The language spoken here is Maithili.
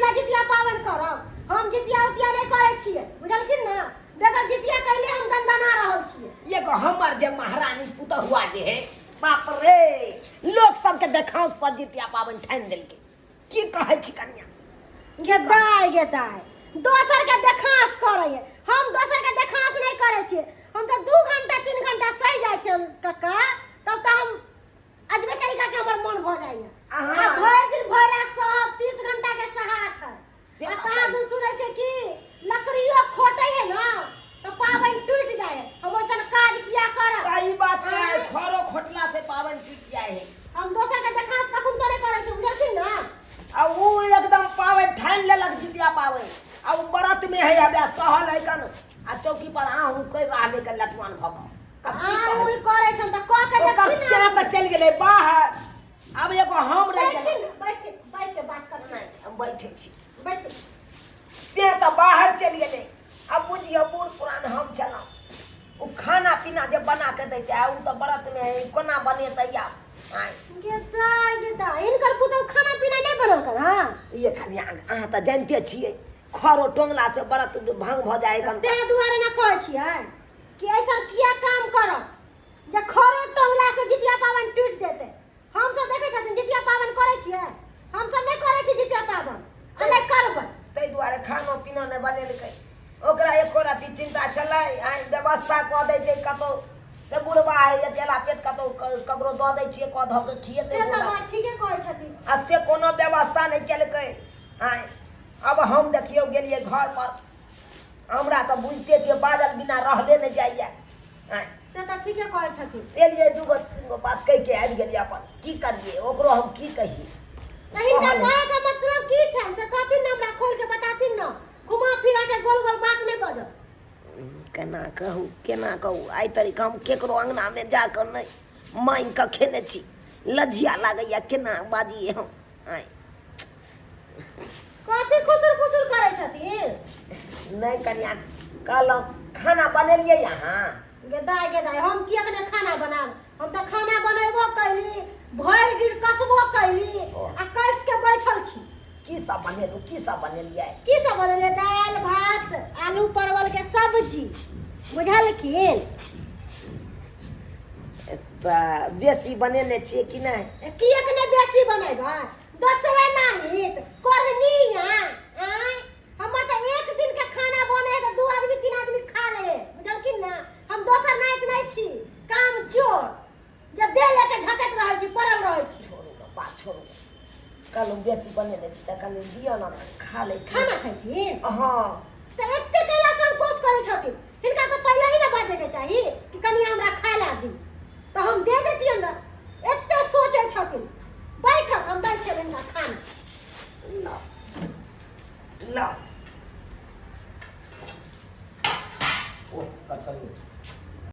लए जितिया पाबनि करब। हम जितिया उतिया नहि करै छियै, बुझलखिन ने? बेगर जितिया कैले हम दनदना रहल छियै। एगो हमर जे महारानी पुतहुआ जे है, बाप रे, लोक सबके देखाउस पर जितिया पाबनि ठानि देलकै। की कहै छी कन्या? गे दाय, गे दाय, दोसर के देखास करै, हम दोसर के देखास नहि करै छियै। हम तऽ 2 घंटा 3 घंटा सहि जाइ छियै कक्का, तब तऽ हम अजबे तरीका के हमर मन भऽ जाइए। आ भरि दिन भरि रात सहब, 30 घंटा के सहाठ है। से आ तऽ कहाँ सही। दिन सुनै छै कि लकड़ियो खोटै है ना तऽ पाबनि टूटि जाइ है। हम ओइसन काज किया करब? सही बात है। आँय? खरो खोटला से पाबनि टूटि जाइ है। हम दोसर के देखास कखन तो नहि करै छी, बुझलखिन ना? आ उ एकदम पाबनि ठानि लेलक जितिया पाबनि, आ उ व्रत में है, हबे सहल है कन, आ चौकी पर आहू कहि रहले के लटवान भऽ कऽ। आब की आइ कहै ओइ छी? करै छन तऽ कऽ के ओकर देखथिन से ना। तऽ चलि गेलै बाहर, आब एगो हम रहि बैठथिन गेलहुँ। ने, बैठथिन, बैठ के बात करथिन। नहि, हम बैठे छी। बैठथिन। से तऽ बाहर चलि गेलै, आब बुझियौ बूढ़ पुरान हम छलहुँ। ओ खाना पीना जे बना के दैते, ओ तऽ व्रत में है, कोना बनेतै आब आँय? गे दाइ, गे दाइ, हिनकर पुतहु खाना पीना नहि बनलकन हँ? ये कनिया, अहाँ तऽ जानिते छियै, खरो टोंगला से व्रत भंग भऽ जाइ है। ताहि दुआरे ने कहै छियै कि ऐसा किया काम करब जे खरो टोंगला से जितिया पाबनि टूटि जेतै। हमसब देखै छथिन जितिया पाबनि करै छियै? हमसब नहि करै छी जितिया पाबनि आ नहि करबै। ताहि दुआरे खानो पीना नहि बनेलकै। ओकरा एको रत्ती चिन्ता छलै? आँय, व्यवस्था कऽ दैतै कतहु से। बुढ़बा है अकेला पेट, कतहु ककरो दऽ दै छियै, कऽ धऽ के खिएतै से तऽ बुढ़बा। माँ ठीके कहै छथिन। आ से कोनो व्यवस्था नहि केलकै। आँय, आब हम देखियौ गेलियै घर पर, हमरा तऽ बुझिते छियै, बाजल बिना रहले नहि जाइए। आँय? से तऽ ठीके कहै छथिन। एलियै, दूगो तीन गो बात कहि के आबि गेलियै अपन। की करियै, ओकरो हम की कहियै? तऽ हिनका कहल। कहै के मतलब की छनि से कहथिन ने, हमरा खोल के बताथिन ने, घुमा फिरा के गोल गोल बात नहि बजत। केना कहू, केना कहू? आइ तरीका हम केकरो अङ्गनामे जा कऽ नहि माँगि कऽ खेने छी। लज्जिया लागैए, केना बाजियै हम? आँय? कथी खुसुर फुसुर करै छथिन? नहि कनिया, कहलहुँ खाना बनेलियै अहाँ? गे दाय, गे दाय, हम किएक ने खाना बनाब? हम तऽ खाना बनेबो कैली, भरि दिन कसबो कैली आ कस के बैठल छी। की सब बनेलहुँ, की सब बनेलियै? की सब बनेलियै? दालि भात आलू परवल के सब्जी, बुझलखिन? तऽ बेसी बनेने छियै कि नहि? किएक ने बेसी बनेबै? दोसरे नाहित करनिया। आँय, हमर तऽ एक दिन के खाना बने है तऽ दू आदमी तीन आदमी खा ले, बुझलखिन ने? हम दोसर नाहित नहि छी काम चोर जे देह लेके झटक रहै छी, पड़ल रहै छी। छोड़ू ने बात, छोड़ू ने। कहलहुँ बेसी बनेने छी तऽ कनि दिअ ने, खा लै। खाना खैथिन? हँ। तऽ एते कैला संकोच करै छथिन? हिनका तऽ पहिले ही ने बाजैके चाही कि कनि हमरा खाय ला दी, तऽ हम दे देतियन ने। एते सोचै छथिन। बैठक, हम दै छियनि हिनका खाना। ल ल।